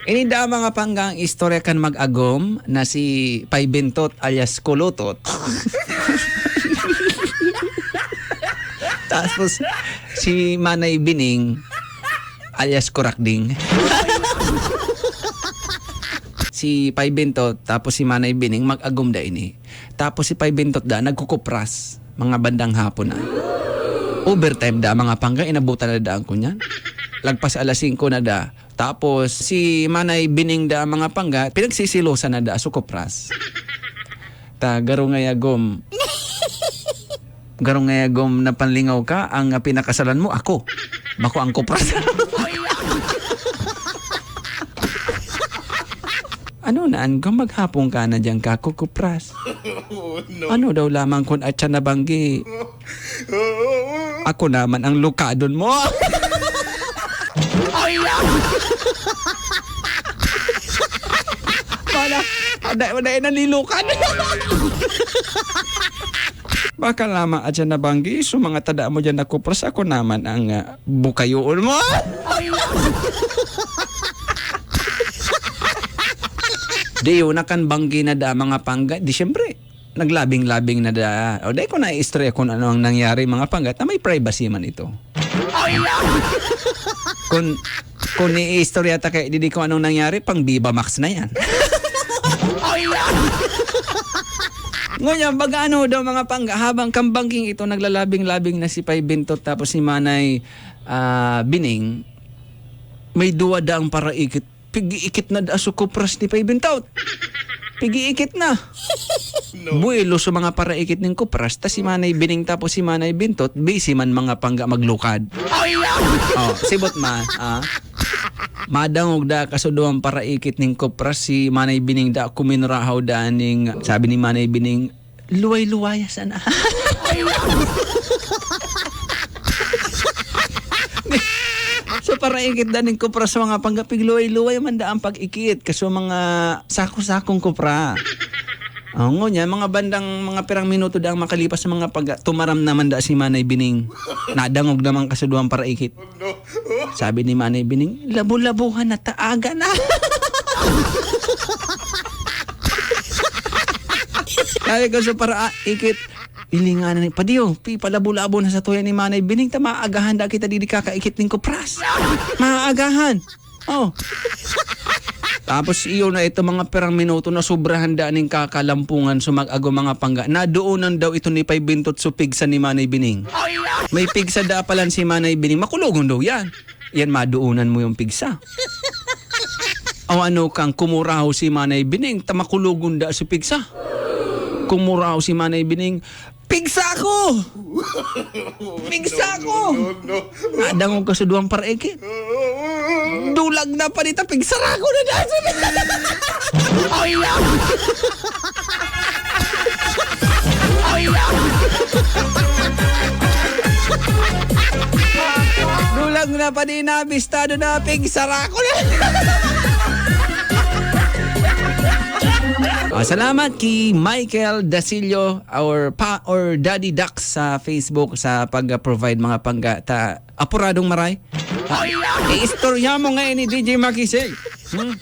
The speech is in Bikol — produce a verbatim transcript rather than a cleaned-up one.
Ini da mga panggang istorya kan mag-agom na si Pay Bintot alias Kulutot. Tapos si Manay Bining alias Kurakding. Si Pay Bintot tapos si Manay Bining mag-agom da ini. Tapos si Pay Bintot da nagkukupras mga bandang hapon na. Overtime da mga panggang, inabutan na da ang kunyan. Lagpas alas singko na da. Tapos, si Manay Bining da mga pangga, pinagsisilosan na da sa kupras. Ta, garo nga yagom. Garo nga yagom na panlingaw ka, ang pinakasalan mo, ako. Bako ang kupras. Ano na, Anggong, maghapon ka na dyan ka, kukupras. Ano daw lamang kun atyan na banggi? Ako naman ang lukadon mo. Ay, ah! Wala. Wala, wala yung nalilukad. Baka lamang atyan na banggi, so mga tada mo dyan na kupras, ako naman ang, ah, bukayoon mo. Di yun, nakan banggi na da, mga pangga. Di syempre, naglabing-labing na da. O, dai ko na istorya kung ano ang nangyari, mga pangga, na may privacy man ito. Kun, kun iistorya ta kay didi kung anong nangyari, pang Viva Max na yan. Ngunyan, baga ano daw, mga pangga, habang kan bangking ito, naglalabing-labing na si Pay Bintot tapos si Manay, ah, Bining, may duwa daang paraikit. Pigiikit na da su kupras ni Pay Bintot. Pigiikit na. Buelo sa mga paraikit ning kupras, ta si Manay Bining tapos si Manay Bintot, busy man mga pangga maglukad. Oh, sibot man, ah. Madangog da kasuduang paraikit ning kupras, si Manay Bining da kuminurahaw da ning, sabi ni Manay Bining, "Luway-luwaya sana." So, paraikit da ning kupras mga pangga, pigluway-luway man da ang pag-ikit, kaso mga sako-sakong kupra. Oh, ngunyan, mga bandang, mga pirang minuto da ang makalipas sa mga pag-, tumaram naman da si Manay Bining. Nadangog naman kasuduang paraikit. Sabi ni Manay Bining, "Labo-labuhan na, ta aga na." Sabi ko sa paraikit, ilinganan ni, "Padiyo, pi, palabo-labo na sa tuya ni Manay Bining, ta maagahan da kita didi kakaikit ning kupras. Maagahan." Oh. Tapos iyo na ito, mga pirang minuto na sobrahan da ning kakalampungan, sumag-ago mga pangga. Nadoonan daw ito ni Pay Bintot so pigsa ni Manay Bining. May pigsa da palan si Manay Bining. Makulogon daw yan. Yan, madoonan mo yung pigsa. O ano kang kumurahaw si Manay Bining, ta makulogon da so pigsa. Kumurahaw si Manay Bining, "Pigsa ko! Pigsa ko!" Nadangog ka sa duwang paraikit. "Dulag na pa dita, pigsara ko na dyan!" Ay, ah! Ay, ah! "Dulag na pa di na, bistado na, pigsara ko na!" Ah, salamat ki Michael Dasillo, our pa, or Daddy Dax sa Facebook sa pag-provide mga pangga ta apuradong maray. Ah, iistorya mo ngayon ni D J Makisig. Hmm?